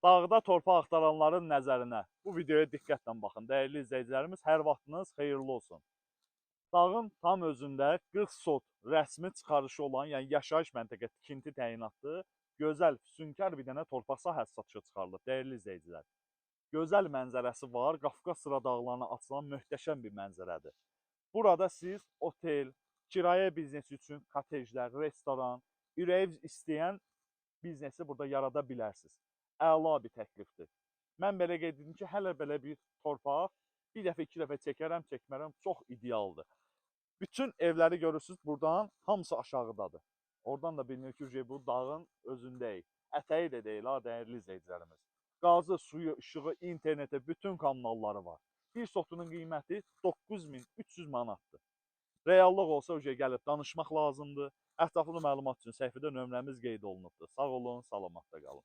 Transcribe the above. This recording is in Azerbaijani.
Dağda torpaq axtaranların nəzərinə bu videoya diqqətlə baxın. Dəyərli izləyicilərimiz, hər vaxtınız xeyirli olsun. Dağın tam özündə 40 sot rəsmi çıxarışı olan, yəni yaşayış məntəqə tikinti təyinatlı, gözəl, füsunkar bir dənə torpaq sahəsi satışa çıxarılıb, dəyərli izləyicilər. Gözəl mənzərəsi var, Qafqaz sıra dağlarına açılan möhtəşəm bir mənzərədir. Burada siz otel, kirayə biznesi üçün kotejlər, restoran, ürəyiniz istəyən biznesi burada yarada bilərsiniz. Əla bir təklifdir. Mən belə qeyd edim ki, hələ belə bir torpaq bir dəfə, iki dəfə çəkərəm, çəkmərəm, çox idealdır. Bütün evləri görürsüz buradan, hamısı aşağıdadır. Oradan da bilinir ki, bu dağın özündəyik. Ətəyi də deyil ha, dəyərli izləyicilərimiz. Qazı, suyu, işığı, interneti, bütün kommunalları var. Bir sotunun qiyməti 9300 manatdır. Reallıq olsa uje gəlib danışmaq lazımdır. Ətraflı məlumat üçün səhifədə nömrəmiz qeyd olunubdur. Sağ olun, salamatda qalın.